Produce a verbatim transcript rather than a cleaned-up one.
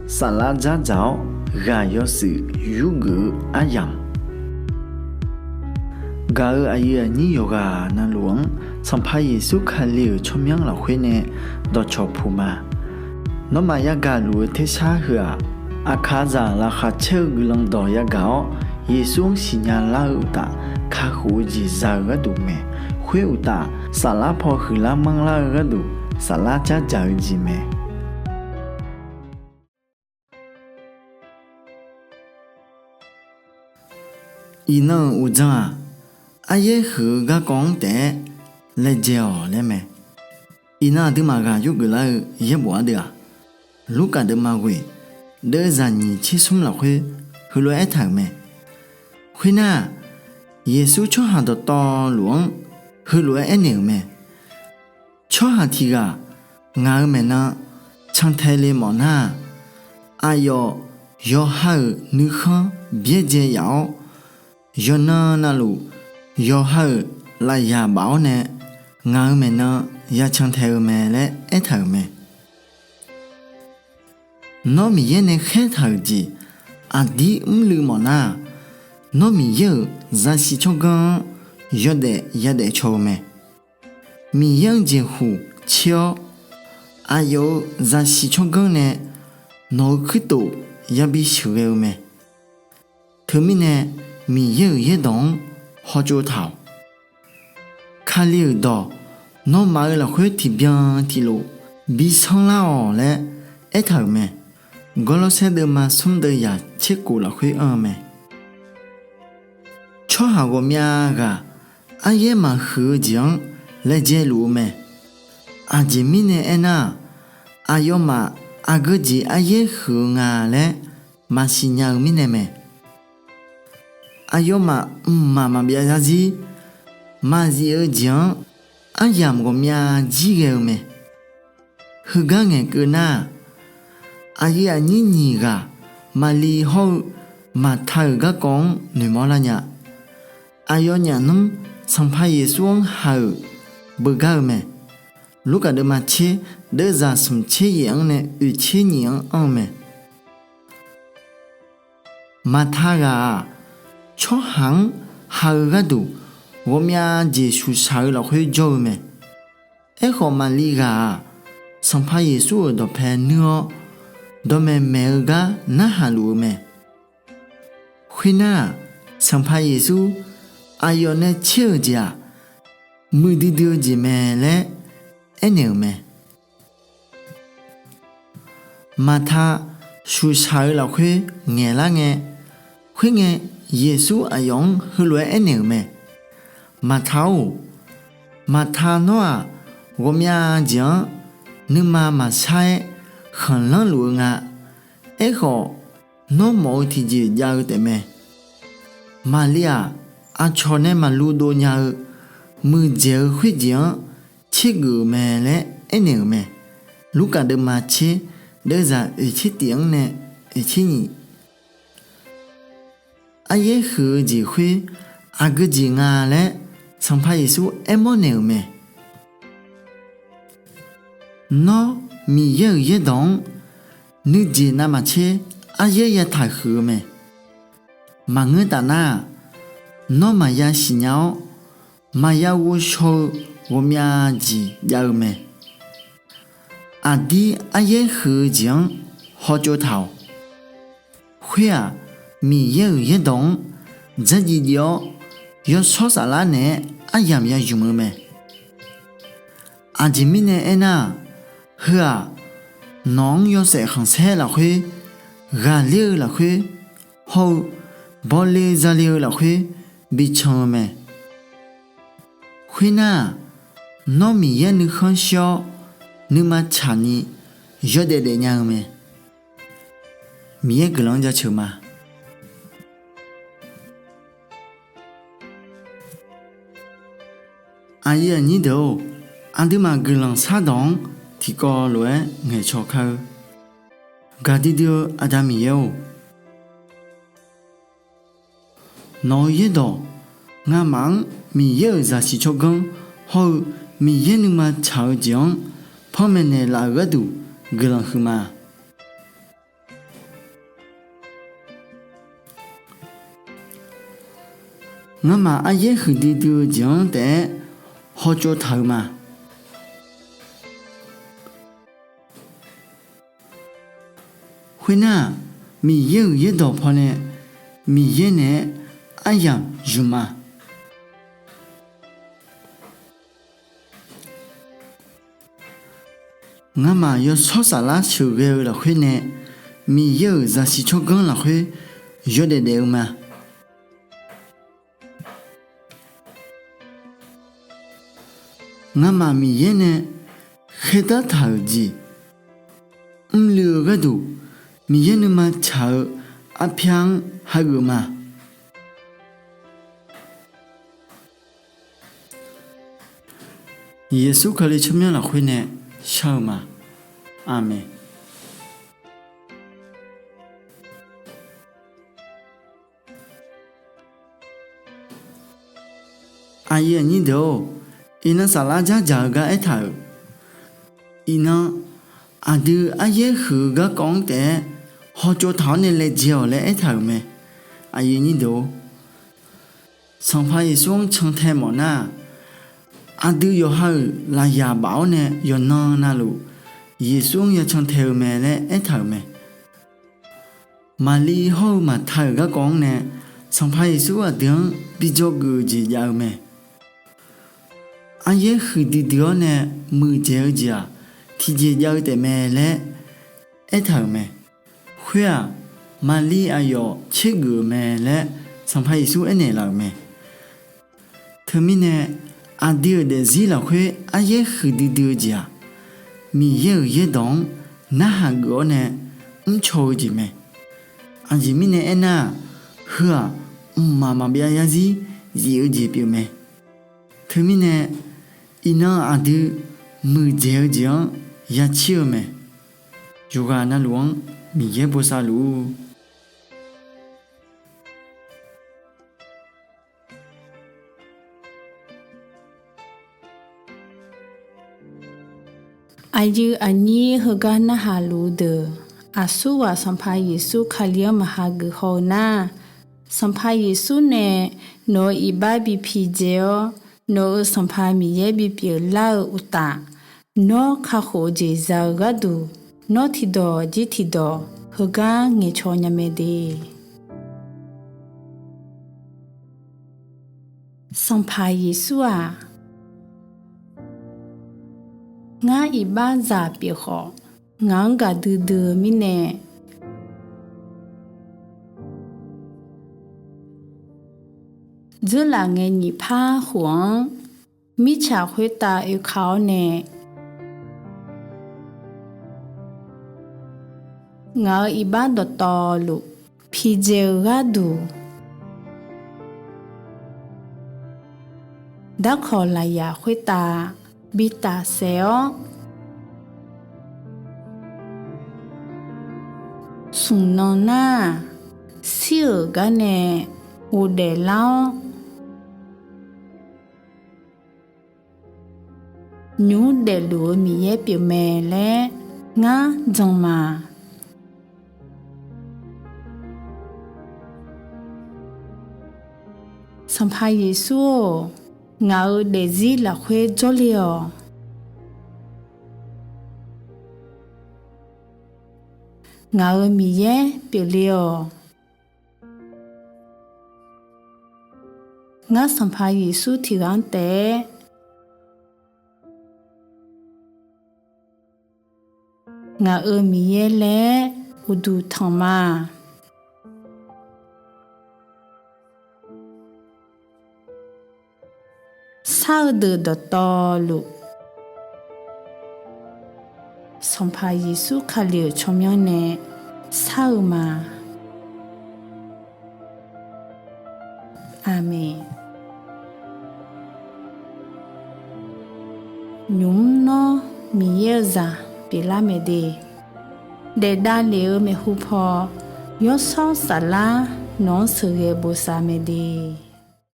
Saflar dzardzaq-awr ghaq yawshuif yurgeuf-eu aryamq, gaq-euq aqyuif aqnyir yawqghaq navluf-anr Sanqpaq Yeqsur Kali-euq tsawrmyanr lafkhoer nae dawqcawq puq ma. Nawmaf yagaq luf-eu tersar heu-aq, aqkaqzaq laqkhaq caer-eu guiqlanq dawq yagaq-awr, Yeqsur-anr siqnya lar-eu uqtaf, kakhof-eu jeq za-eu gharduq mae. Khoer uqtaf, saflar paw huiqlar manrlar-eu gharduq, saflar dzardzaq-eu jeq mae. Iqnan-euq uqdzan-aq, aryaer huiq-eu garkawv-anr taef-aer laejae-awq laer mae. Iqnan aqduimaf ghaq yurgeuf lar-eu yaerbof ardeuv-aq, Lurkaf deuvma ghoeq deuvzaq nyiq tser smr lafkhoer heulof-aer aertaq-euq mae. Khoernar-aq, Yeqsur tsawrhaq dawqtawvluf-anr heulof-aer aernaeq-euq mae. Tsawrhaq tiq ghaq ngaq-euq maeqnan cantae le mawfnar-aq, aqyawf yawqha-euq nuikhanr byaerdzae yaf-awr, yawqnan navluf yawqha-euq lafyaq baf-awr nae ngaq-euq maeqnan ya cantae-eu mae laer aertaq-euq mae. Nawr Miqyaer nae khaertaq-euq jeq aqdir mrluiv mawfnar-aq, nawr Miqyaer-euq zaqsiq tsawrganr-anr yawdaef yadaef caw-eu mae. Miqyaer-anr jeqhuq tser-awr, aqyawf-euq zaqsiq tsawrganr nae nawq-euq kuirtof yabi sheuqghae-eu mae. Teumirnae Miqyaer-euq yaerdawq-anr hawtsov taq-awq. Kali-euq dawq nawmaf-euq lafkhoer tiqbyan tiqlof bi sanrlar-awq laer aertaq-euq mae. Gawrlawrsaer deuvma smr deuv yaq tser kof lafkhoer anr-eu mae. Tsawrhaq ghawqmyav ghaq aryaer maqhuiq-eu jeq-anr laejae luf-eu mae. Aqjeq mirnae aernar-aq, aqyawfmaf aqgeu jeq aryaer huiq-eu nga laer maqsiq nya-eu mirnae mae. Aqyawfmaf mqmaq maqbyav zarzir maqzif-eu jeq-anr aryamq ghawqmyav jir ghae-eu mae. Heugar ngaeqkeuv nar-aq, aqyuif aqnyir nyiq ghaq Maqli hawr-eu Maqta-euq garkawv-anr noeqmawr lar nya. Aqyawfnyaf nmr Sanqpaq Yeqsur-anr ha-euq beugar-eu mae. Lurkaf deuvma tser deuvzaq smq tser yaef-anr nae oeq tser nyiq-anr anr-eu mae. Maqta ghaq-aq, tsawrhaq-anr ha-eu gharduq ghawqmyav jeq shuqshaq-eu lafkhoer jawr-eu mae. Aerkhawf Maqli ghaq-aq, Sanqpaq Yeqsur-euq dawqpae nuir-awr dawqmaeq maeq-eu gar narhaq luf-eu mae. Khoernar-aq, Sanqpaq Yeqsur aqyawf nae tser-euq jeq-aq, muiqdui dui-eu jeq mae laer aernaeq-euq mae. Maqta shuqshaq-eu lafkhoer ngaeqlar ngae, khoerngae Yeqsur aqyawf-anr heulof-aer aernaeq-euq mae. Maqta-or, Maqta nawr-aq, ghawqmyav jeq-anr nuima maqsar-aer khanqlanr luf-eu nga. Aerkhawf, nawr mawf-eu tiqjeq jav-eu taefmae. Maqli-aq, aqcawq nae maqlu dov nya-eu muiqdzaeq-eu khoerjeq-anr tsergeuf-euq mae laer aernaeq-euq mae. Lurkaf deuvma tser deuvzaq oeq tser tif-anr nae oeq tser nyiq. Aryaer huiq-eu jeq khoer aqgeu jeq nga laer Sanqpaq Yeqsur aermawr naeq-euq mae. Nawr Miqyaer-euq yaerdawq-anr nuijeq navmaqtser aryaer yataq huiq-eu mae. Maqngeur taf nar-aq, nawr maqya siqnya-awr maqya ghovshaw-eu ghawqmyav jeq jav-eu mae. Aqdir aryaer huiq-eu jeq-anr hawtsov taq-awq. Khoer-aq, Miqyaer-euq yaerdawq-anr dzardziv dziv-awr yawshawr saflar naeq-aer aryamq ya zmq-eu mae. Aqjeq mirnae aernar-aq, heu-aq, nawq-anr yawshaef khanqsaer lafkhoer, ghaqler-eu lafkhoer, hawr-eu bawle zale-eu lafkhoer bican-eu mae. Khoernar-aq, nawr Miqyaer nuikhanr shir-awr nuima tsaqni yawdaef daefnya-eu mae. Miqyaer guiqlanq-anr jaceuq ma. Aqyuif aqnyir deuq-or, aqduimaf guiqlanq shardawq-anr tiqkawv lof-aer ngaeqcaw kar-eu. Gaqdui dui-eu Aqda Miqyaer-or, nawq-eu yaerdawq ngamaf-anr Miqyaer-euq zaqsiq tsawrganr hawr-eu Miqyaer nuima tsaq-eu jeq-anr panmaeq naeqlaf-euq gharduq guiqlanq huiqma. Ngamaf aryaer huiqdui dui-eu jeq-anr taef-aer hawtsov taq-euq ma. Khoernar-aq, Miqyaer-euq yaerdawq pawnae Miqyaer naeq-aer aryamq zmq ma. Ngamaf yawshawr saflar sheuqghae-eu lafkhoer nae Miqyaer-euq zaqsiq tsawrganr lafkhoer yawdaef daef-eu ma. Ngamaf Miqyaer nae khaerdar taq-euq jeq mrluiv-eu gharduq, Miqyaer nuima tsaq-eu arpyar-anr hageuf ma. Yeqsur Kali tsawrmyanr lafkhoer nae shar-eu ma. Aqmeq. Aqyuif aqnyir deuq-or, iqnan saflar dzardzaq-eu gar aertaq-euq, iqnan aqdui aryaer huiq-eu garkawv-anr taef-aer hawtsov taq-awr nae laejae-awq laer aertaq-euq mae. Aqyuif aqnyir deuq-or, Sanqpaq Yeqsur-anr cantae mawf nar-aq, aqdui yawqha-euq lafyaq baf-awr nae yawqnan navluf Yeqsur-anr ya cantae-eu mae laer aertaq-euq mae. Maqli hawr-eu Maqta-euq garkawv-anr nae Sanqpaq Yeqsur aqdui-anr bi dzawgeuf-eu jeq jav-eu mae. Aryaer huiqdui dui-awr nae muiqdzaeq-eu jeq-aq, tiqjeq jav-eu taefmae laer aertaq-euq mae. Khoer-aq, Maqli aqyawf tsergeuf-euq mae laer Sanqpaq Yeqsur aernaeq laf-euq mae. Teumirnae, aqdui-euq daefzir lafkhoer aryaer huiqdui dui-eu jeq-aq, Miqyaer-euq yaerdawq-anr narhaq geuf-awr nae mrcaw-eu jeq mae. Aqjeq mirnae aernar-aq, heu-aq, mqmaq maqbyav yarzir zif-eu jeq pyeuf mae. Teumirnae, iqnan aqdui muiqdzaeq-eu jeq-anr ya cir-eu mae. Yawqghaq navluf-anr Miqyaer bosav luf-ur. Aqyuif aqnyir heugar narhaq luf-eu deuq, aqsurghaq Sanqpaq Yeqsur Kali-anr maqha geuf haw-eu nar, Sanqpaq Yeqsur nae nawq-euq iqbax bi pidzae-awr, nawq-euq Sanqpaq Miqyaer bipyeuf lar-eu uqtaf, nawr kakhof-eu jeq za-eu gharduq, nawr tiqdawq jir tiqdawq heugar ngaeqcaw nya mae de. Sanqpaq Yeqsur-aq, ngar iqbaxzaq pyeuf khawf, ngaq-anr gaqdui dui-eu mirnae, dzeurlaf ngae nyiq par khof-anr mirtsaq khoertav oeka-awr nae, ngaq-euq iqbax dawqtawvluf pidzae-eu gharduq, darkawq lafyaq khoertav bi tafsaef-awr, smq nan nar-aq, shir-euq gar nae ghofdaef lar-awr, nymq mr daefluf-eu Miqyaer pyeufmae laer ngar jan ma. Sanqpaq Yeqsur-or, ngaq-euq daefzir lafkhoer jawrle-awq. Ngaq-euq Miqyaer pyeufle-awq. Ngar Sanqpaq Yeqsur tiqghaq-anr taef-aer ngaq-euq Miqyaer laer uqduq tanq ma. Shar-eu deuq dawqtawvluf, Sanqpaq Yeqsur Kali-euq tsawrmyanr nae shar-eu ma. Aqmeq. Nymq mr nawr Miqyaer-eu zaq pyeuflar mae de. Daef davlef-eu maeqhu paw, Yawshawr Saflar nawq-anr sheuqghae bosav mae de.